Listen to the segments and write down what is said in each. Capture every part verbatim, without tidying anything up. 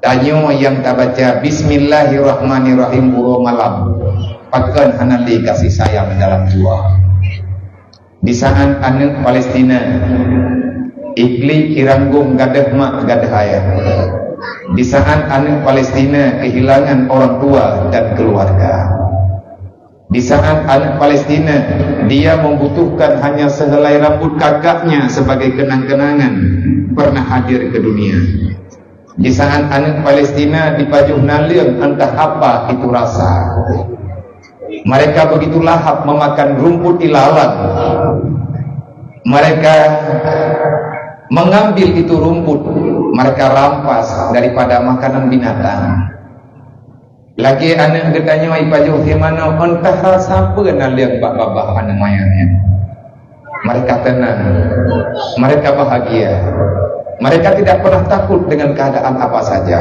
Tanyoe nyang tabaca Bismillahirrahmanirrahim uroe malam, pakon hana lé kasih sayang dalam jiwa. Di saat aneuk Palestina iklik iranggong gadoh mak gadoh ayah. Di saat aneuk Palestina kehilangan orang tua dan keluarga. Di saat aneuk Palestina, dia membutuhkan hanya sehelai rambut kakaknya sebagai kenang-kenangan pernah hadir ke dunia. Di saat aneuk Palestina dipajoh naleueng, entah apa itu rasa. Mereka begitu lahap memakan rumput ilalang. Mereka mengambil itu rumput, mereka rampas daripada makanan binatang. Lagèe aneuk geutanyoe ipajoh simanoe, entah rasa peue naleueng bak babah aneuk manyang nyan. Mereka tenang, mereka bahagia, mereka tidak pernah takut dengan keadaan apa saja,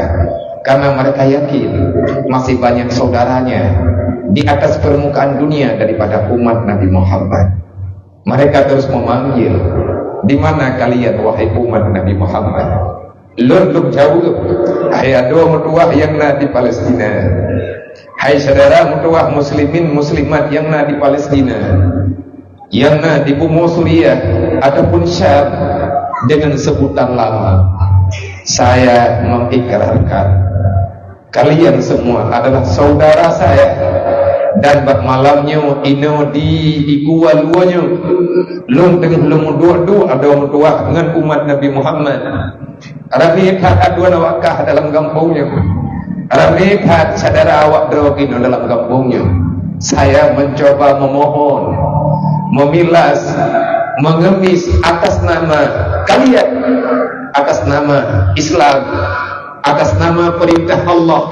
karena mereka yakin masih banyak saudaranya di atas permukaan dunia daripada umat Nabi Muhammad. Mereka terus memanggil, "Di mana kalian, wahai umat Nabi Muhammad?" Lôn lôn jaweueb, "Hai adoe meutuwah nyang na di Palestina. Hai syedara meutuwah muslimin muslimat nyang na di Palestina, nyang na di bumoe Suriah ataupun Syam dengan sebutan lama. Saya mengikrarkan kalian semua adalah saudara saya. Dan bak malam nyoe inoe di, di Gua Luwa nyoe, lôn teungoh lôn meuduek-duek adoe meutuwah ngon umat Nabi Muhammad. Ramé that adoe na wakah dalam gampông nyoe. Ramé that syedara awak droe keunoe dalam gampông nyoe. Saya mencoba memohon, memilas, mengemis atas nama kalian, atas nama Islam, atas nama perintah Allah,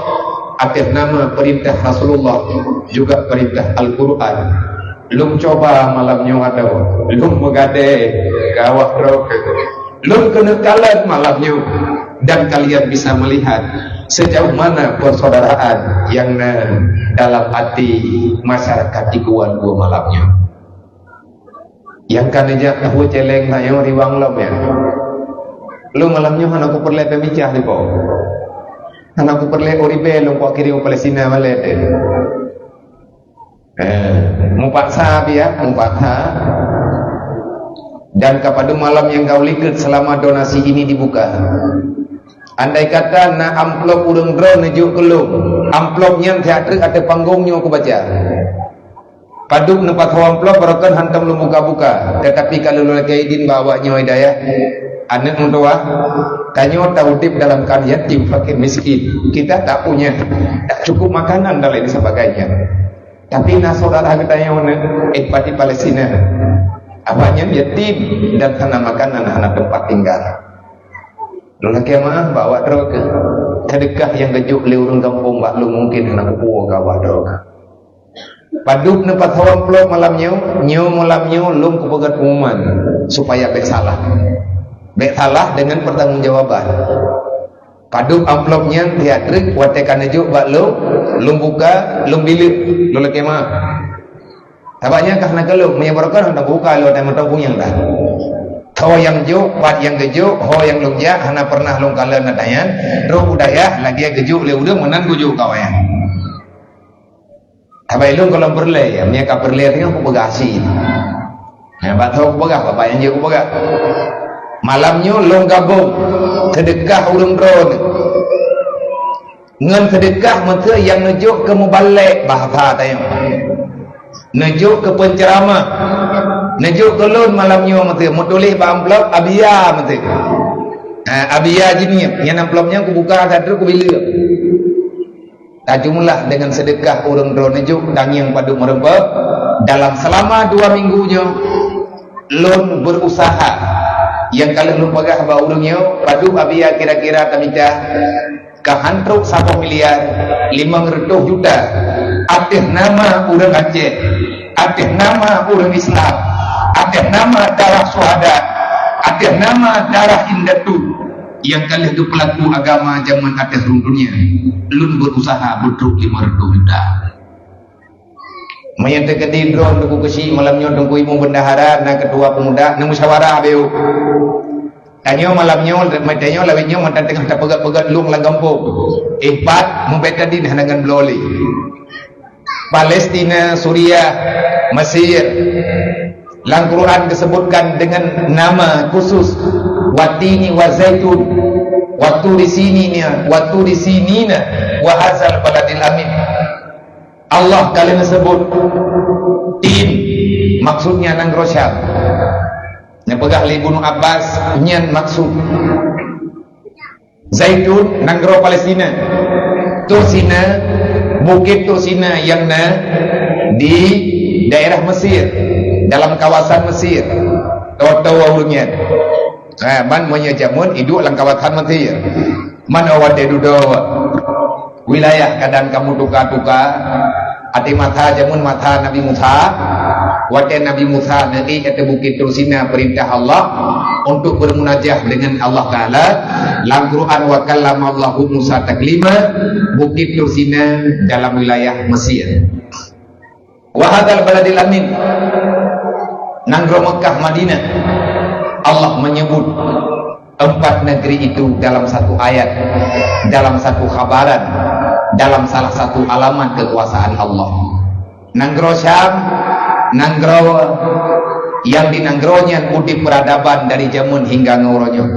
atas nama perintah Rasulullah, juga perintah Al-Quran. Lôn cuba malam nyoe adoe, lôn meugadée keu awak droe keuh. Lôn keuneuk kalon malam nyoe, dan kalian bisa melihat sejauh mana persaudaraan yang na dalam hati masyarakat di Gua Luwa malam nyoe. Nyang ka neujak tahu celeng nyoe riwang lom ya. Lôn malam nyoe hana kupeureulée pemicah dipo. Hana kupeureulée uribée lôn kukirim u Palestina malée teuh. Eh, mupaksa pih ya, mupaksa. Dan ka padub malam nyang ka ulikot selama donasi ini dibuka. Andai kata na amplop ureuëng droe neujok keu lôn, amplop nyan siat treuk ateueh panggong nyoe kubaca. Padub neupasoe amplop barokon hantom lôn buka-buka, tetapi ka lôn lakée idin bak awak nyoe di dayah, aneuk meutuwah, tanyoe taudeb dalam keadaan yatim fakir miskin. Kita tak punya, tak cukup makanan dan lain sebagainya. Tapi na saudara geutanyoe nyoe, eh, di Palestina. Awaknyan yatim dan hana makanan, hana tempat tinggal. Lôn lakée meu'ah bak awak droe keuh. Seudeukah nyang geujok lé ureuëng gampông bak lôn mungken hana kupuwoe keu awak droe keuh. Padub neupasoe amplop malam nyoe, nyoe malam nyoe lôn kupeugét pengumuman supaya bék salah. Bék salah dengan pertanggungjawaban. Padub amplop nyan siat treuk watée ka neujok bak lôn, lôn buka, lôn bileuek, lôn lakée meu'ah. Sabab nyan ka hana keu lôn, meunyoe barokon hana buka lôn, watée meuteumé nyang dah. Ho nyang jok, pat nyang geujok, ho nyang lôn jak, hana pernah lôn kalon ata nyan, rôh u dayah lagée geujok lé ureuëng meunan geujok keu awaknyan. Sabai lôn gohlom peureulée, meunyoe ka peureulée teungoh kupeugah asie. Nyan bak tho kupeugah, babah nyang jeuet kupeugah. Malam nyoe lôn gabong seudeukah ureuëng droeneuh. Ngon seudeukah meuseu nyang neujok keu mubalek bahasa tanyoe. Neujok keu penceramah. Neujok keu lôn malam nyoe meuseu meutuléh bak amplop Abia meuseu. Ha, Abia Jinieb, nyan amplop nyan kubuka that treuk kubileuek. Tajumlah dengan seudeukah ureuëng droeneuh jok tangieng padub meureumpok. Dalam selama dua minggu nyoe, lôn berusaha. Nyang ka lheueh lôn peugah bak ureuëng nyoe, padub Abia kira-kira tamita ka han trok saboh miliar limong reutôh juta. Ateueh nama ureuëng Aceh, ateueh nama ureuëng Islam, ateueh nama darah syuhada, ateueh nama darah indatu. Nyang ka lheueh geupeulaku agama jameun ateueh rhueng dunia, lôn berusaha beutrok limong reutôh juta. Meunyoe teukeudi droe Teungku Keuchik malam nyoe Teungku Imum Bendahara na keutua peumuda, neumusyawarah beu. Tanyoe malam nyoe, tanyoe lawét nyoe mantong teungoh tapeugét-peugét lueng lam gampông. Eh, pat, mubat tadi dah dengan bloe lé. Palestina, Suriah, Mesir. Lam Quran disebutkan dengan nama khusus, "Watini wa zaitun, wa turi sinina, wa turi sinina, wa hazal baladil amin." Allah ka lheueh neusebut Tin, maksudnya nanggroe Syam. Neupeugah lé Ibnu Abbas, nyan maksud. Zaitun, nanggroe Palestina. Tur Sina, Bukét Tur Sina nyang na di daerah Mesir, dalam kawasan Mesir. Toe-toe ureuëng nyan. Ha, man meunyoe jameun iduek lam kawasan Mesir. Man watée dudoe wilayah kadang kamoe tuka-tuka, até masa jameun masa Nabi Musa, watée Nabi Musa neuék ateueh Bukét Tur Sina peurintah Allah untuk bermunajah dengan Allah Taala, lam Quran, "Wa kallamallahu Musa taklima", Bukét Tur Sina dalam wilayah Mesir. "Wa hadzal baladil amin", nanggroe Mekah, Madinah. Allah menyebut empat negeri itu dalam satu ayat, dalam satu khabaran, dalam salah satu alamat kekuasaan Allah. Nanggroe Syam, nanggroe nyang di nanggroe nyan udeb peradaban dari jameun hingga ngon uroe nyoe.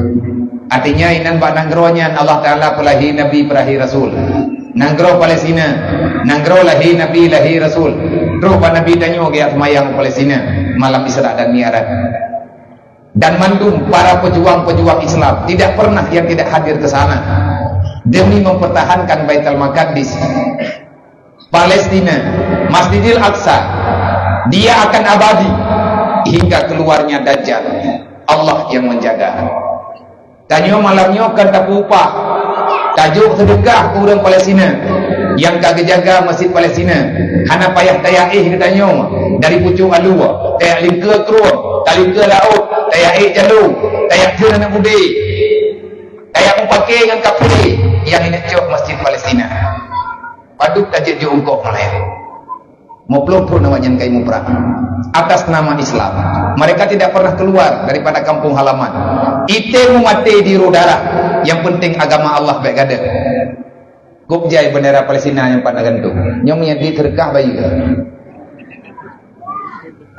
Artinya, inan bak nanggroe nyan Allah Taala peulahé nabi, peulahé rasul. Nanggroe Palestina, nanggroe lahé nabi, lahé rasul. Trok bak Nabi tanyoe geujak seumayang Palestina malam Isra dan Mi'raj. Dan mandum para pejuang-pejuang Islam tidak pernah yang tidak hadir ke sana demi mempertahankan Baitul Maqdis, Palestina, Masjidil Aqsa. Dia akan abadi hingga keluarnya Dajjal. Allah yang menjaga. Tanyoe malam nyoe kan tapeupah, tajok seudeukah keu ureuëng Palestina nyang ka geujaga Masjid Palestina. Hana payah tayak éh geutanyoe dari pucôk alue, tayak lingkeue krueng, talingkeue laôt, tayak ék jaloe, tayak theun aneuk udé, tayak mupakè ngon kafé nyang inong cok Masjid Palestina. Padub tajeuet jok eungkôt malée. Meuploh thon awaknyan ka imuprang atas nama Islam. Mereka tidak pernah keluar daripada kampung halaman. Item maté di darah, yang penting agama Allah bék gadôh. Kôb jai bendera Palestina nyang pat na gantung. Nyoe meunyo di teureukah bayeue.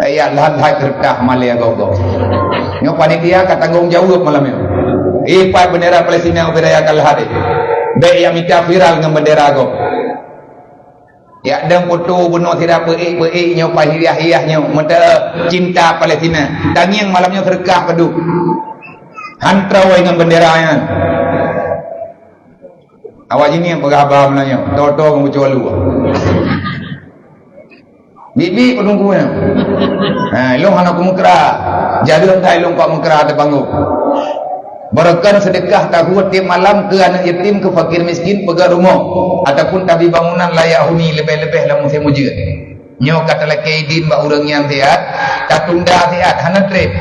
Eh, ya, lhan hai teureukah malée gogo. Nyoe panitia ka tanggong jaweueb malam nyoe. Ipat bendera Palestina ubé raya ka lhah deh. Bék ya mita viral ngon bendera gob. Yak dong foto bunoe sira peuék-peuék nyoe, pahiah-hiah nyoe, meuteue cinta Palestina. Tangieng malam nyoe seudeukah padub. Han troe ngon bendera nyan. Awak jih ni peugah haba meunan nyoe, toe-toe ngon bucue luwa. Bibi peudungku nyoe. Ha, ilong hana kumeukra. Jareung that ilong pak meukra teupanggoh. Beureukan seudeukah tahu tiep malam keu aneuk yatim, keu fakir miskin, peugah rumoh, ataupun tabi bangunan layak huni leubeh-leubeh lam musém ujeuen. Nyoe ka talakée idin bak ureuëng nyang siat, tatunda siat, hana treb.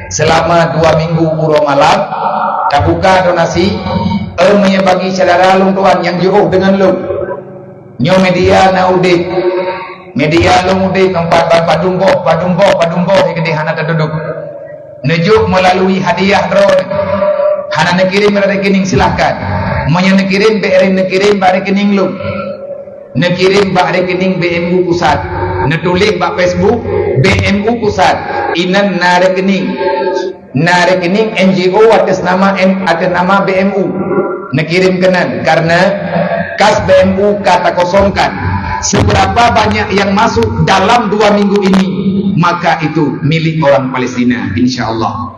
Seulama dua minggu uroe malam, tabuka donasi, eu meunyoe bagi syedara lôn tuan nyang jiôh deungon lôn. Nyoe media na udeb. Media lôn udeb ngon pa-, pa-, padum boh, padum boh, padum boh, nyang keudeh hana teududuek. Neujok meulalui hadiah droeneuh. Hana neukirém bak rekening, silahkan. Meunyoe neukirém, bék neukirim bak rekening lôn. Neukirém bak rekening B M U pusat. Neutuléh bak Facebook, B M U pusat. Inan na rekening. Na rekening N G O atas nama M-, atas nama B M U. Neukirém keunan, karena kas B M U ka takosongkan. Seberapa banyak yang masuk dalam dua minggu ini, maka itu milik orang Palestina, insya Allah.